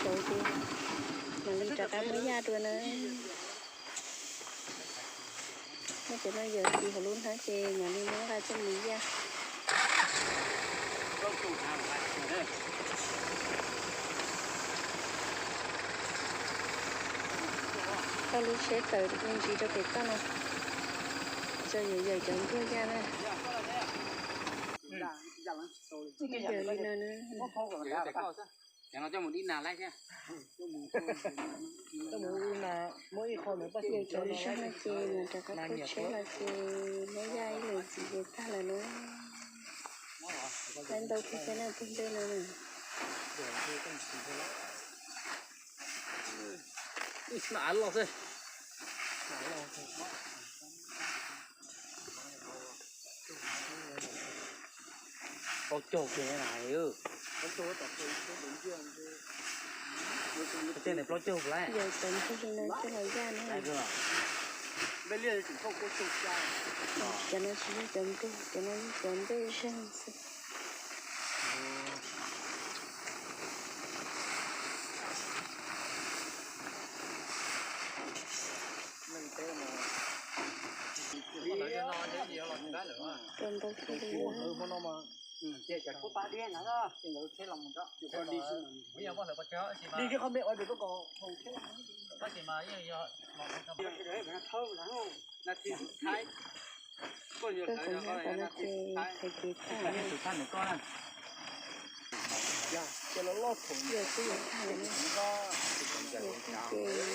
Ces mam li rov qab muab yaj dua na. Muab cov no yawm tis hauv lub hnab ces mam li muab nqa coj mus yaj. Tau lub tsheb tawm me ntsis rau pem toj no, tso yawm yawm cov ntuag yaj na. Yawm li no na. Yawm cov zog no ces mas rov qab pub tsheb los ces muab yaj ib lwm ntxiv ces tag lawm na. Laib ntau kawg thiab na, pug ntej no na. Plaub caug kiag na. Tej ntawd plaub caug puas laib? Yawm cov ntug li no coj los yaj na. Cov no tsis yog cov ntug, cov no yog cov ntug zeeg xwb. Cov ntug li no. Koj tseem nyob tom no ces thaiv kev tag. Yog twb yuav tag lawm na.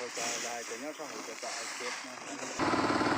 Yog tag ces mam rov qab yaj dua.